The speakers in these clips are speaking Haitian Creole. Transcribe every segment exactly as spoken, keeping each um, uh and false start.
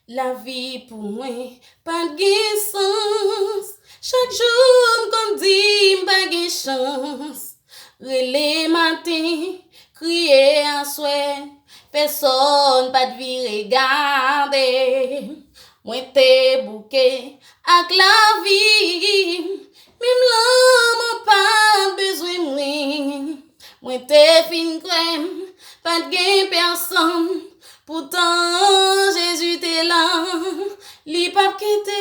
Lavi pou mwen pa t gen sans. Chak jou m konn di m pa gen chans. Rele maten, kriye aswè, pèsonn pa t vire gade. Mwen te bouke ak lavi, menm lanmò pa t bezwen mwen. Mwen te fin kwè m pa t gen pèsonn. Poutan Jezi te la, li p ap kite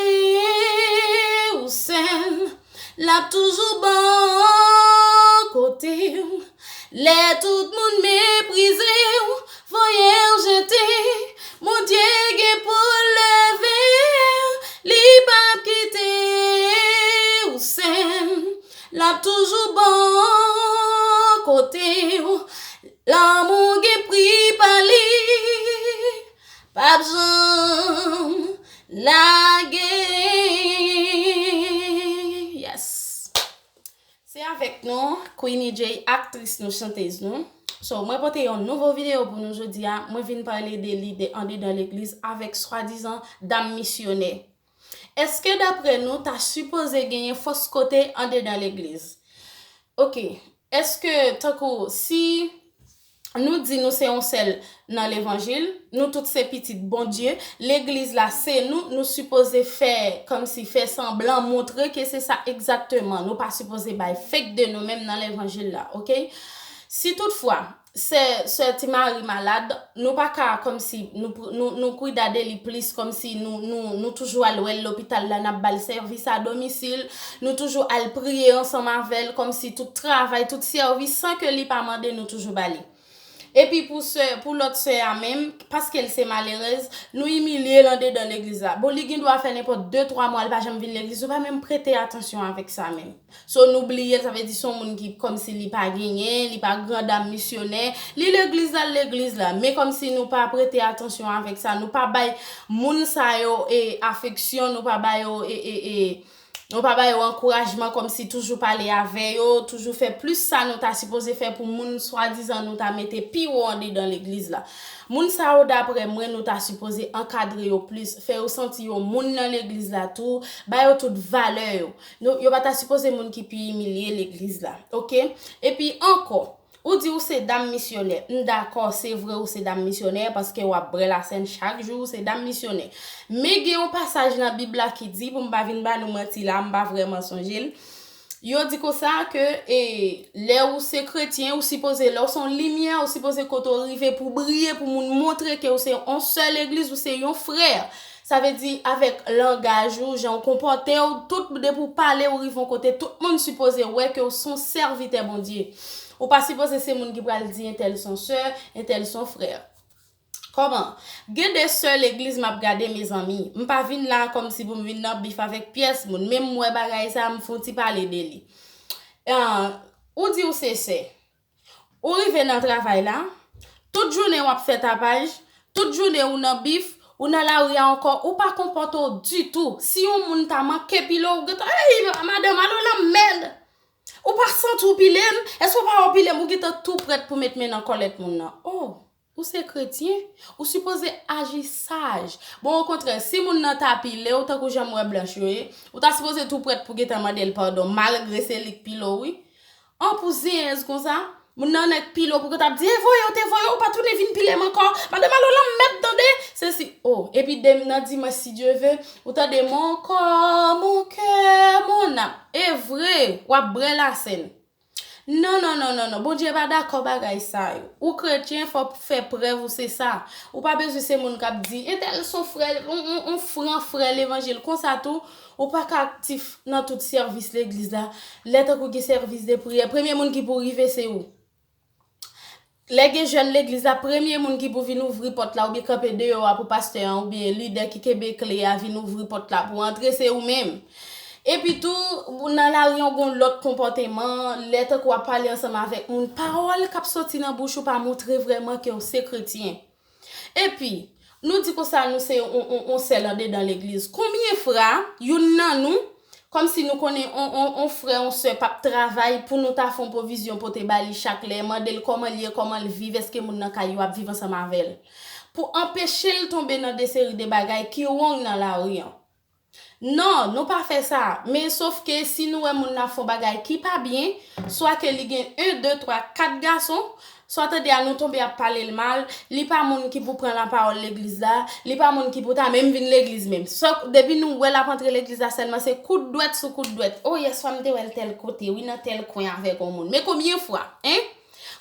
ou sèl. L ap toujou bò kote w. Lè tout moun meprize w, voye w jete, Bondye gen pou l leve w. Li p ap kite w sèl. L ap toujou bò kote w. Lanmou gen pri pa li, p ap janm lage. Yes. Se avèk nou, Queenie J, aktris nou, chantèz nou. So, mwen pote yon nouvo videyo pou nou jodi a. Mwen vin pale de li de andedan legliz avèk swadizan dam misyonè. Èske daprè nou ta sipoze genyen fòs kote andedan legliz? Oke, èske tankou si nou di nou se yon sèl nan levanjil, nou tout se pitit Bondye, legliz la se nou, nou sipoze fè kòmsi fè sanblan montre ke se sa egzakteman. Nou pa sipoze bay fake de nou menm nan levanjil la, oke? Si toutfwa sè sè Ti Mari malad, nou pa ka kòmsi nou pr- nou nou kwida de li plis, kòmsi nou nou nou toujou al wè l lopital la, n ap ba l sèvis a domisil, nou toujou al priye ansanm avè l, kòmsi tout travay, tout sèvis san ke li pa mande nou toujou ba li. Epi pou sè pou lòt sè a menm, paske l se malerèz, nou imilye l andedan legliz la. Bon, li gen dwa fè nenpòt de twa mwa l pa janm vin legliz, nou pa menm prete atansyon avèk sa menm. So nou bliye l, sa vle di se yon moun ki kòmsi li pa genyen, li pa gran dam misyonè, li legliz la, l legliz la. Men kòmsi nou pa prete atansyon avèk sa, nou pa bay moun sa yo e afeksyon, nou pa ba yo e e e nou pa ba yo ankourajman, kòmsi toujou pale avè yo, toujou fè plis sa nou ta sipoze fè pou moun swadizan nou ta mete pi wo andedan legliz la. Moun sa yo, daprè mwen, nou ta sipoze ankadre yo plis, fè yo santi yo moun nan legliz la tou, ba yo tout valè yo. Nou, yo pa ta sipoze moun ki pi imilye legliz la, oke? Epi ankò, ou di ou se dam misyonè. M dakò, se vre ou se dam misyonè, paske w ap bwè lasèn chak jou, ou se dam misyonè. Men gen yon pasaj nan Bib la ki di, pou m pa vin ba nou manti la, m pa vrèman sonje l. Yo di konsa ke e, lè ou se kretyen, ou sipoze, lè ou se yon limyè, ou sipoze kote ou rive pou briye, pou moun montre ke ou se yon sè legliz, ou se yon frè. Sa vle di, avèk langaj ou, jan ou konpòte w, tout depi ou pale, ou rive yon kote, tout moun sipoze wè ke ou se yon sèvitè Bondye. Ou pa sipoze se moun ki pral di entèl se yon sè, entèl se yon frè. Kòman? Gen de sè legliz m ap gade, mezanmi. M pa vin la kòmsi pou m vin nan bif avèk pyès moun. Men m wè bagay sa, m fon ti pale de li. Ah, ou di ou se sè. Ou rive nan travay la, tout jounen w ap fè tapaj, tout jounen ou nan bif, ou nan lari a ankò, ou pa konpòte w ditou. Si yon moun ta manke pile w, ou gentan, ey, madanm, al ou lanmèd! Ou pa santi w pile m? Èske w pa wè w pile m? Ou gentan tou prèt pou met men nan kòlèt moun nan. Oh, ou se kretyen? Ou sipoze aji saj. Bon, okontrè, si moun nan ta pile w, tankou jan m wè blanch yo ye, ou ta sipoze tou prèt pou gentan mande l padon, malgre se li k pile w, wi. An pou zenyèz konsa, moun nan nèk pile w pou gentan ap di, e voye w te voye w, ou pa tounen vin pile m ankò. Madanm, al ou lanmèd, tande! Sesi, oh, epi dem nan dimanch, si Dye ve, ou tande, mon corps, mon cœur, mon âme. E vre, w ap bwè lasèn. Non, non, non, non, non. Bondye pa dakò bagay sa yo. Ou kretyen, fò w fè prèv ou se sa. Ou pa bezwen se moun k ap di, entèl se yon frè, yon, yon, yon fran frè levanjil konsa tou. Ou pa ka aktif nan tout sèvis legliz la. Lè tankou gen sèvis de priyè, premye moun ki pou rive se ou. Lè gen jèn legliz la, premye moun ki pou vin ouvri pòt la oubyen kanpe deyò a pou pastè an oubyen lidè ki kenbe kle a vin ouvri pòt la pou antre, se ou menm. Epi tou, ou nan lari an gon lòt konpòteman, lè tankou w ap pale ansanm avèk moun, pawòl k ap soti nan bouch ou pa montre vrèman ke w se kretyen. Epi, nou di konsa nou se on, on, on sèl andedan legliz. Konbyen fwa, youn nan nou, kòmsi nou konnen on, on, on frè, on sè p ap travay pou nou ta fè on pwovizyon pote ba li chak lè, mande l kòman l ye, kòman l viv, èske moun nan kay yo ap viv ansanm avè l. pou anpeche l tonbe nan de seri de bagay ki wrong nan lari an. Non, nou pa fè sa. Men sof ke si nou wè moun nan ap fè yon bagay ki pa byen, swa ke li gen en, de, twa, kat gason, swa tande a nou tonbe ap pale l mal, li pa moun ki pou pran lapawòl legliz la, li pa moun ki pou ta menm vin legliz menm. Swa, depi nou wè l ap antre legliz la sèlman, se kout dwèt sou kout dwèt. O, yèswa m te wè l tèl kote, wi, nan tèl kwen avèk yon moun. Men konbyen fwa, en?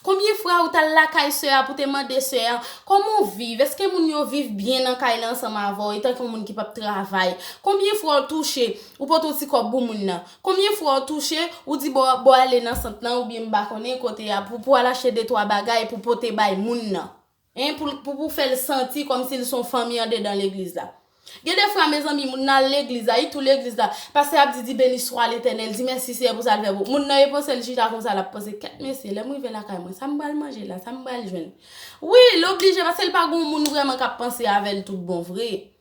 Konbyen fwa ou t al lakay sè a pou te mande sè a, kòman w viv? Èske moun yo viv byen nan kay la ansanm avè w, etanke yon moun ki p ap travay? Konbyen fwa w touche, ou pote yon ti kòb pou moun nan? Konbyen fwa w touche, ou di, bon, bon, ale nan sant lan, oubyen m pa konnen kote a, pou, pou al achte de twa bagay pou pote bay moun nan? En, pou, pou, pou fè l santi kòmsi l se yon fanmi andedan legliz la. Gen de fwa, mezanmi, moun nan al legliz la, li tou legliz la. Pastè ap di, di, beni swa Letènèl, di mèsi Seyè pou sa l fè pou ou. Moun nan e panse l chita konsa, l ap panse, kèt mesye, lè m rive lakay mwen, sa m pral manje la, sa m pral jwenn. Wi, l oblije, paske l pa gen yon moun vrèman k ap panse avè l tout bon vre.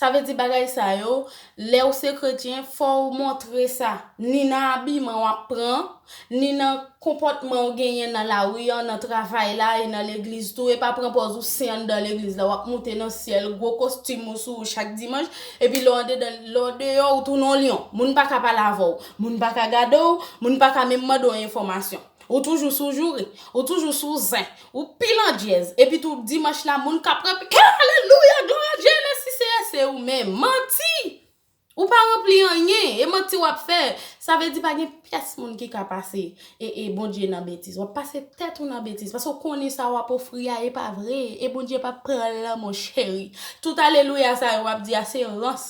Sa vle di bagay sa yo, lè w se kretyen, fò w montre sa. Ni nan abiman w ap pran, ni nan konpòtman w genyen nan lari an, nan travay la e nan legliz tou. E pa pran pòz ou sen anndan legliz la, w ap moute nan syèl, gwo kostim ou sou ou chak dimanch, epi lè w andedan, lè w deyò, ou tounen yon lyon. Moun pa ka pale avè w, moun pa ka gade w, moun pa ka menm mande w enfòmasyon. Ou toujou sou joure, ou toujou sou zen, ou pi landjèz. Epi tou, dimanch la, moun k ap ranpli, alelouya, glwa a Dye, mèsi Seyè, se ou menm. Manti! Ou pa ranpli anyen, e manti w ap fè. Sa vle di pa gen pyès moun ki ka pase e, e Bondye nan betiz. W ap pase tèt ou nan betiz, paske w konnen sa w ap ofri a, e pa vre, e Bondye p ap pran l, mon cheri. Tout alelouya sa yo w ap di a, se rans.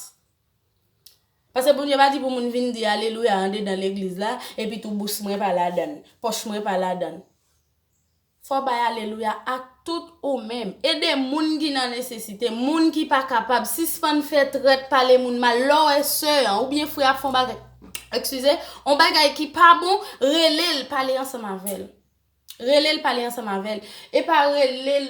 Paske Bondye pa di pou moun vin di alelouya andedan legliz la, epi tou bous mwen pa ladann, pòch mwen pa ladann. Fò w bay alelouya ak tout ou menm. Ede moun ki nan nesesite, moun ki pa kapab. Sispann fè trèt, pale moun mal. Lè w wè sè an oubyen frè ap fè yon bagay, eskize, yon bagay ki pa bon, rele l, pale ansanm avè l. Rele l, pale ansanm avè l. E pa rele l,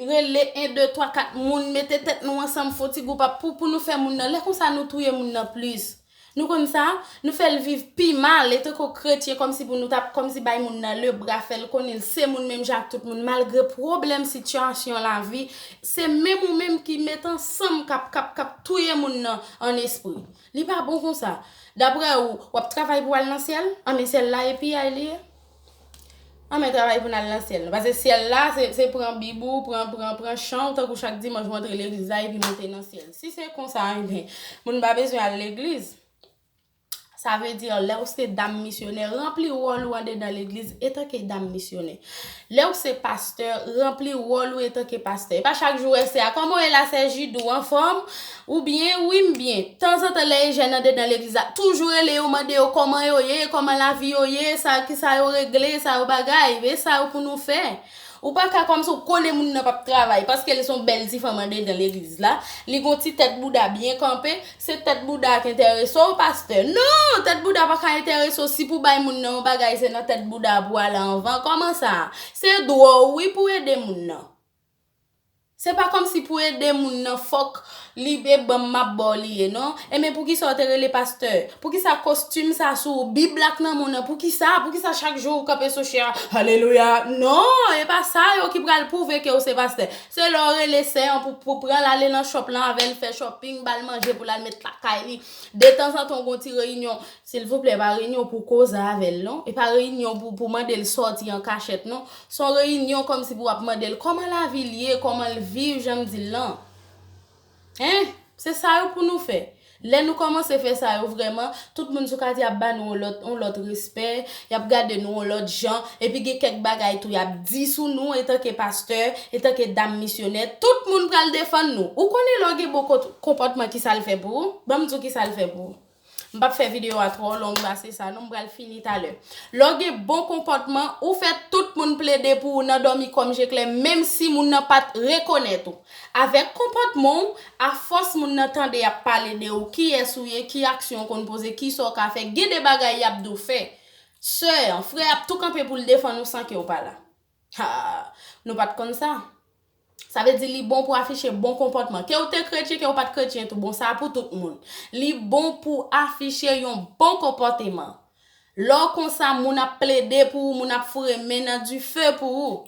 rele en, de, twa, kat moun, mete tèt nou ansanm, fè yon ti gwoup ap pou, pou nou fè moun nan. Lè konsa, nou touye moun nan plis. Nou konn sa, nou fè l viv pi mal, etanke kretyen, kòmsi pou nou t ap, kòmsi bay moun nan lebra, fè l konnen l se moun menm jan ak tout moun, malgre pwoblèm sitiyasyon lavi, se menm ou menm ki met ansanm k ap, k ap, k ap touye moun nan an espri. Li pa bon konsa. Daprè ou, w ap travay pou w al nan syèl? Anben, syèl la e piyay li ye. Anben, travay pou n al nan syèl nou. Paske syèl la, se, se pran bib ou, pran, pran, pran chan ou, tankou chak dimanch ou antre legliz la epi monte nan syèl. Si se konsa, enben, moun pa bezwen al legliz. Sa vle di, lè w se dam misyonè, ranpli wòl ou andedan legliz etanke dam misyonè. Lè w se pastè, ranpli wòl ou etanke pastè. E pa chak jou w wè sè a, kòman w ye la, sè Jidou, anfòm? Ou byen? Wi, m byen. Tanzantan, lè e jèn andedan legliz la, toujou rele yo, mande yo kòman yo ye, kòman lavi yo ye, sa, kisa yo regle, sa yo bagay. E sa yo pou nou fè. Ou pa ka kòmsi w konnen moun nan p ap travay, paske li se yon bèl ti fanm andedan legliz la, li gon ti tèt bouda byen kanpe, se tèt bouda a k enterese w, pastè. Non, tèt bouda pa ka enterese w. Si pou bay moun nan yon bagay, se nan tèt bouda a pou ale anvan. Kòman sa? Se dwa w, wi, pou ede moun nan. Se pa kòmsi pou ede moun nan, fòk li e ban m m ap ba w li ye, non. Enben, poukisa w te rele pastè? Poukisa kostim sa sou ou? Bib la k nan men w nan, poukisa? Poukisa chak jou ou kanpe sou chè a? Alelouya! Non, e pa sa yo ki pral pwouve ke w se pastè. Se lè w rele sè an pou, pou pran l ale nan shop lan avè l, fè shopping, ba l manje pou l al met lakay li. Detanzantan, w gon ti reyinyon. Silvouplè, e pa reyinyon pou koze avè l, non. E pa reyinyon pou, pou mande l sòti an kachèt, non. Se yon reyinyon kòmsi pou w ap mande l kòman lavi l ye, kòman l viv, jan m di l lan. Hein? Se sa yo pou nou fè. Lè nou kòmanse fè sa yo vrèman, tout moun sou katye ap ba nou yon lòt, yon lòt respè, y ap gade nou yon lòt jan, epi gen kèk bagay tou y ap di sou nou etanke pastè, etanke dam misyonè, tout moun pral defann nou. Ou konnen lè w gen bon ko-, konpòtman kisa l fè pou ou? Ban m di w kisa l fè pou ou. M p ap fè videyo a twò long pase sa non, m pral fini talè. Lè w gen bon konpòtman, ou fè tout moun plede pou ou nan dòmi kòm je klè, menm si moun nan pa t rekonèt ou. Avèk konpòtman w, afòs moun nan tande y ap pale de ou, kiyès ou ye, ki aksyon w konn poze, kisa w ka fè, gen de bagay y ap di w fè. Sè an, frè ap tou kanpe pou l defann ou san ke w pa la. Ha, nou pa t konn sa. Sa vle di li bon pou afiche bon konpòtman. Ke w te kretyen, ke w pa t kretyen tou, bon, sa pou tout moun. Li bon pou afiche yon bon konpòteman. Lè w konsa, moun ap plede pou ou, moun ap foure men nan dife pou ou.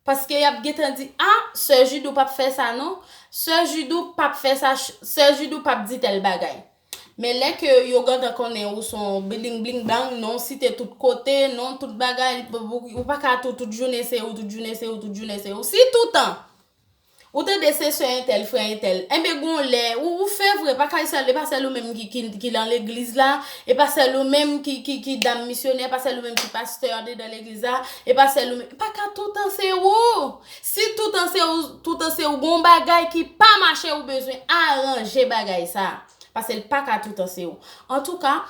Paske y ap gentan di, ah, sè Jidou p ap fè sa non. Sè Jidou p ap fè sa, sè Jidou p ap di tèl bagay. Men lè ke yo gentan konnen ou se yon bling bling blang, non, site tout kote, non, tout bagay, ou pa ka tou, tout jounen se ou, tout jounen se ou, tout jounen se ou. Si toutan ou tande se sè entèl, frè entèl, enben gon lè ou, ou fè vre, pa ka sèl, e pa sèl ou menm ki, ki, ki nan legliz la, e pa sèl ou menm ki, ki, ki dam misyonè, e pa sèl ou menm ki pastè andedan legliz la, e pa sèl ou menm, pa ka toutan se ou. Si toutan se ou, toutan se ou, gon bagay ki pa mache, ou bezwen aranje bagay sa. Paske l pa ka toutan se ou. Antouka,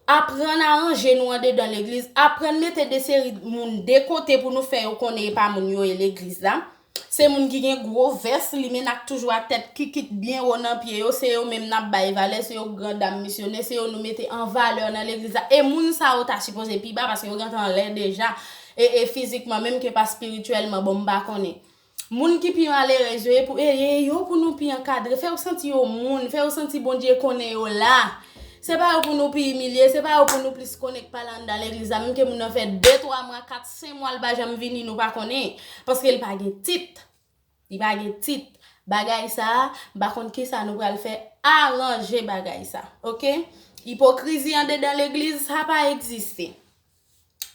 aprann aranje nou andedan legliz, aprann mete de seri moun de kote pou nou fè yo konnen e pa moun yo ye legliz la. Se moun ki gen gwo vès, limen ak toujou ak tèt kikit byen wo nan pye yo, se yo menm n ap bay valè, se yo gran dam misyonè, se yo nou mete an valè nan legliz la. E moun sa yo ta sipoze pi ba paske yo gentan anlè deja, e, e fizikman, menm ke pa espirityèlman, bon, m pa konnen. Moun ki pi malerèz yo, e pou, e, e yo pou nou pi ankadre, fè yo santi yo moun, fè yo santi Bondye konnen yo la. Se pa yo pou nou pi imilye, se pa yo pou nou plis konnen k pale anndan legliz la. Menm ke moun nan fè de, twa mwa, kat, senk mwa, l pa janm vini, nou pa konnen. Paske l pa gen tit. Li pa gen tit. Bagay sa a, m pa konn kisa nou pral fè, aranje bagay sa. Oke? Ipokrizi andedan legliz, sa pa egziste.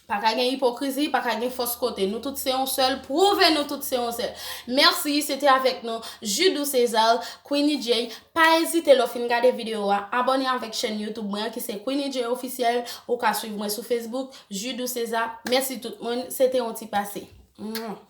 Pa ka gen ipokrizi, pa ka gen fòs kote. Nou tout se yon sèl, pwouve nou tout se yon sèl. Mèsi, se te avèk nou, Judou César, Queenie J. Pa ezite lè w fin gade videyo a, abòne avèk chèn YouTube mwen an ki se Queenie J Officiel. Ou ka swiv mwen sou Facebook, Judou César. Mèsi tout moun, se te yon ti pase. Mwah.